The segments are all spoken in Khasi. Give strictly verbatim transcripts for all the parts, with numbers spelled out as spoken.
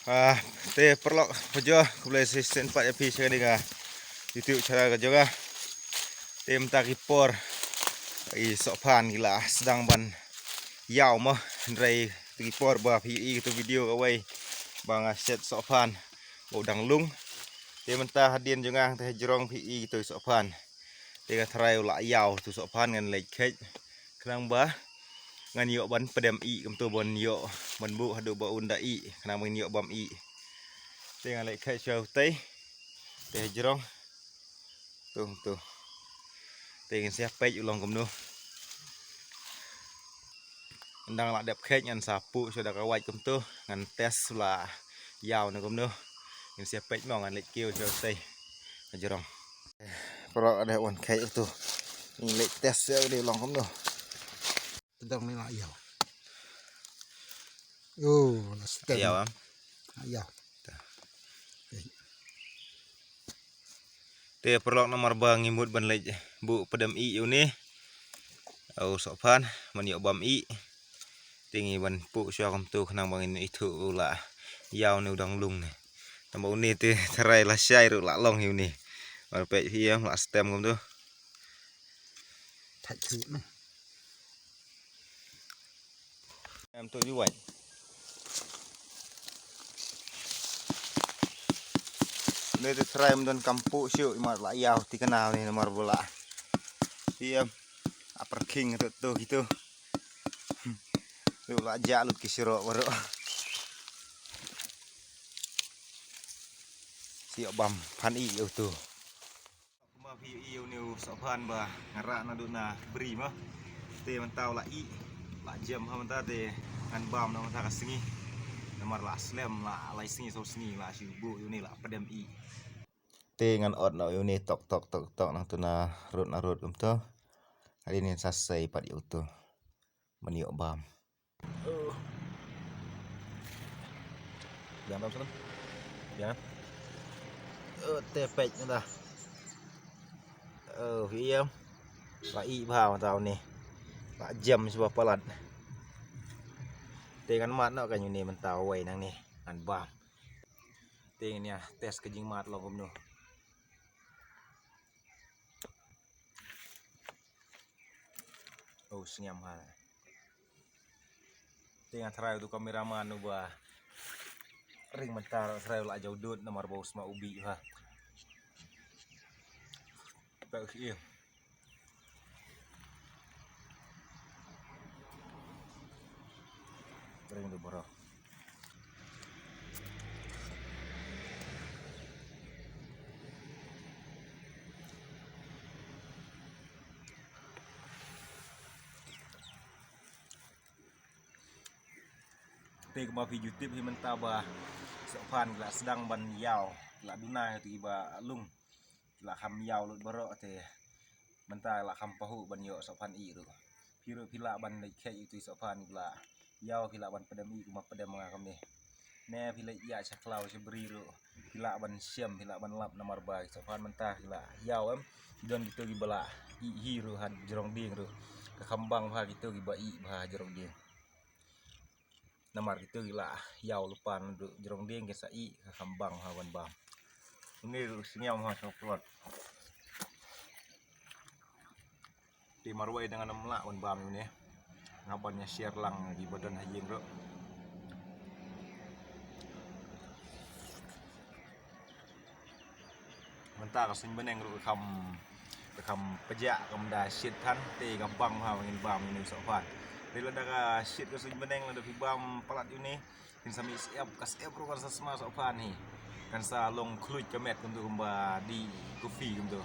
Ah, te paralok, pajor, khublei shisien pat ïa phi sha kane ka YouTube channel ka jong nga. Te mynta ki por i Sohphan ki la sdang ban ïaw mo, hynrei te ki por ba phi i kito video kawei ba nga shet Sohphan ba u dang lung. Te mynta hadien jong nga te hajrong phi i kito Sohphan. Te nga tharai u la ïaw tu Sohphan, ngan leit kheit khnang ba ngan ïoh ban pdem ih kumto, ban ïoh ban buh haduh ba un da ih khnang ba ngin ïoh bam ih. Te ngan leit kheit sha utei. Te hajrong. Tu tu. Te ngin sa peit u long kumno. Ngan dang lah dep kheit, ngan sa puh sha da ka wait kumto, ngan test la ïaw ne kumno. Ngin sa peit mo, ngan leit kiew sha utei. Hajrong. Paralok, ada wan kheit tu. Ngin leit test ïa u dei long kumno. Tdong ni la ïaw. Yo, la stem. Ïaw, em? La ïaw. Te paralok, namar ba ngi mut ban leit buh pdem ih ïa une u Sohphan ban ïoh bam ih. Te ngi ban puh shuwa kumto khnang ba ngin ithuh u la ïaw ne u dang lung ne. Tangba une te tharai lashai ruh la long hi une. Mar peit phi em, la stem kumto. Thait shuh ne. Em tu juwai. Une te tharai ym don kam puh shuh, i mar la ïaw ti kanaw ne, namar ba la. Phi em, a pyrkhing tu tu kitu. Ruh la jah lut ki syrok baroh. Shu ïoh bam phan ih ïa utu. Kumba phi ïohi ïa une u Sohphan ba nga rah naduh na bri ma. Te mynta u la ih, la jem ha mynta te ngan bam na mynta ka sngi. Namar la slem, la lai sngi saw sngi la shu buh ïa une, la pdem ih. Te ngan ot noh ïa une tok tok tok tok nangtu na rud na rud kumto. Hadien ngin sa sei pat ïa utu. Ban ïoh bam. Biang dam sana. Biang. Eh, te peit mynta. Eh, phi ïohi em. La ih bha mynta une. La jem shuwa palat. Te ngan mad noh kane une mynta uwei nangne. Ngan bam. Te ngin ïa test ka jingmad long kumno. Oh, sngem ha. Te nga tharai utu kameraman uba ring mynta, tharai u la jaw dud namar ba u sma u bih ha. Peit u shu ïeng. Ring tu baroh. Te kumba phi ju tip hi mynta ba Sohphan ki la sdang ban ïaw, ki la duna ïa ki ba lung, ki la kham ïaw lut baroh te mynta la kham pahuh ban ïoh Sohphan ih ruh. Phi ruh phi lah ban leit kheit ïa utu i Sohphan ba la ïaw, phi lah ban pdem ih kumba pdem nga kumne. Ne phi leit ïa sha khlaw sha bri ruh phi lah ban shem, phi lah ban lap namar ba ki Sohphan mynta ki la ïaw em. Ki don kito kiba la ih hi ruh ha jrong dieng ruh. Ka kham bang bha kito kiba ih bha ha jrong dieng. Namar kito ki la ïaw lypa naduh jrong dieng ki sa ih, ka kham bang bha ban bam. Une ruh sngem ha sha prot. Te marwei dang ngam lah ban bam une. Nga ban ïa share lang ïa kiba don ha ïing ruh. Mynta ka suiñ bneng ruh ka kham, ka kham pjah, kam da shit than, te ka bang bha ba ngin bam ïa une u Sohphan. Te lada ka shit ka suiñ bneng, lada phi bam palat ïa une, kin sa mih syep, ka syep ruh kan sa sma Sohphan hi. Kan sa long khluit ka met kumtu kumba dih kopi kumtu.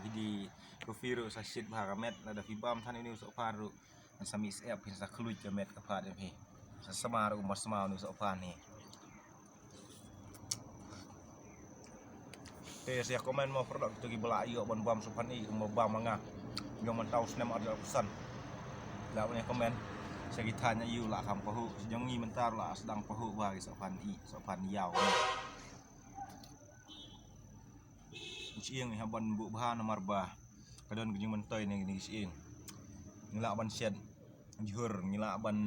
Dih kopi ruh sa shit bha ka met, lada phi bam than ïa une u Sohphan ruh kan sa mih syep, kan sa khluit ka met ka phad ïa phi. Sa sma ruh kumba sma une u Sohphan hi. Te sa comment mo paralok, kito kiba la ïoh ban bam Sohphan ih kumba bam ma nga. Jong mynta u snem arhajar arphew san. La wan comment. Sa ki thaiñ ïa u la kham pahuh. Sa jong ngi mynta la sdang pahuh bha ki Sohphan ih, Sohphan ïaw. Ngi shyieng ngi hap ban buh bha namar ba ka don ka jingmyntoi ne ngi shyieng. Ngi lah ban shet jhur, ngi lah ban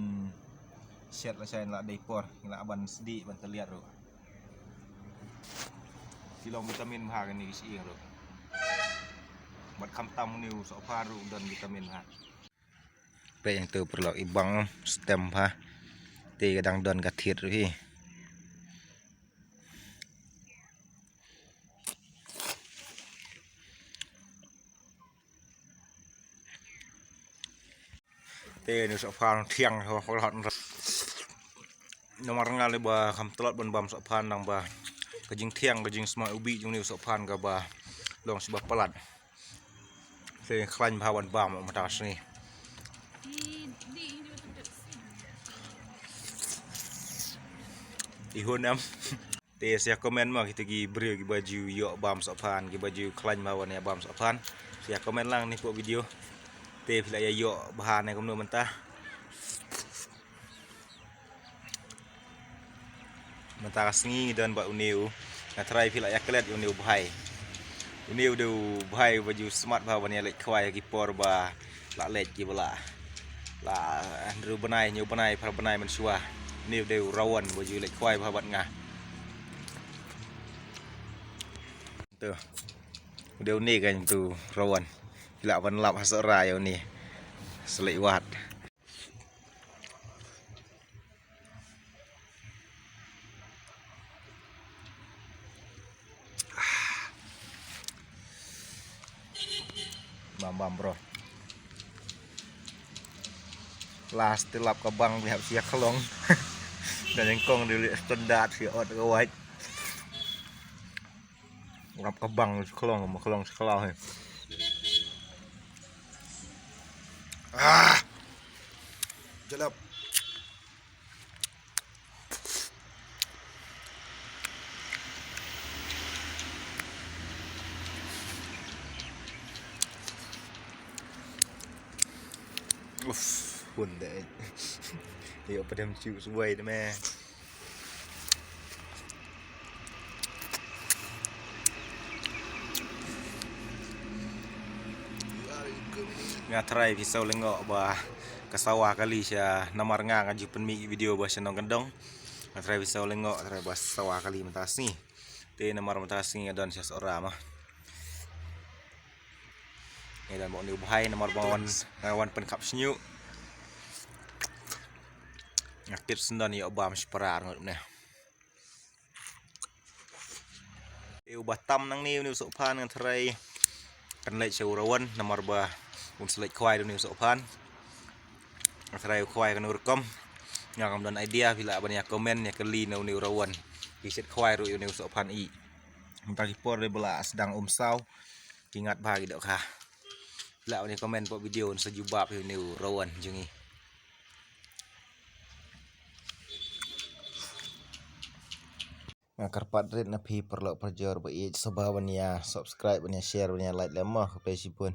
Shet la shai la dei por, la ban sdi ban taliat ruh. Ki long vitamin bha kani ki shi ruh. Bad khamtam une u sohphan ruh don vitamin bha. Peit hangtu paralok, i bang stem bha. Te ka dang don ka thied ruh hi. Te une u sohphan thiang ho ho hot. Namar nga lei ba kham tlot ban bam sohphan nang ba ka jingthiang ka jingsma ubi jong une u sohphan kaba long shiba palat. Te khlaiñ bha ban bam mynta ka sngi. I hun em. Te sa comment ma kita ki briew kiba ju ïoh bam sohphan, kiba ju khlaiñ bha ban ïa bam sohphan. Sa comment lang ni hapoh video. Te phi la ïa ïoh bha ne kumno mynta. Mynta ka sngi ngi don bad une u, nga tharai phi la ïa klet une u bhai. Une u dei u bhai ba ju smat bha ban ïa leit khwai ha ki por ba la leit kiba la, la hynriew bnai, hynñiew bnai, phra bnai mynshuwa. Une u dei u Rawan ba ju leit khwai bha bad nga. Tu. U dei une kan tu Rawan. Phi lah ban lap ha Sohra ïa une. Sa leit wad. Bam, bam, bro. Last te lap ka bang, ngi hap sia khlong. Ka nyngkong dei leh standard, sia ot ka wait. Lap ka bang, khlong, ma khlong, khlong, he. Ah! Jalap. Uff, hun deh. Ïoh padam shu suwai deh, meh. Nga tharai phi shu lyngngoh ba ka sawa kali sha namar nga nga ju pynmih video ba sha nongkyndong. Nga tharai phi shu lyngngoh, tharai ba sawa kali mynta sngi. Te namar mynta sngi nga don sha Sohra ma. Nga don bad une u bhai namar ba nga wan, nga wan pynkhap shñiuh. Nga kit sndon ïoh bam shipara ngut ne. Te uba tam nangne une u sohphan nga tharai kan leit sha u Rawan namar ba un sa leit khwai da une u sohphan. Nga tharai u khwai kano rukom. Nga kam don idea, phi lah ban ïa comment ïa kylli na une u Rawan. Ki shet khwai ruh ïa une u sohphan i. Mynta ki por dei ba la sdang um saw. Ki ngat bha ki dohkha. Phi lah ban ïa comment hapoh video un sa jubab ïa une u Rawan jong ngi. Nga kyrpad rit na phi paralok parajor ba ïeit, sngewbha ban ïa subscribe, ban ïa share, ban ïa like lem mo, khublei shibun.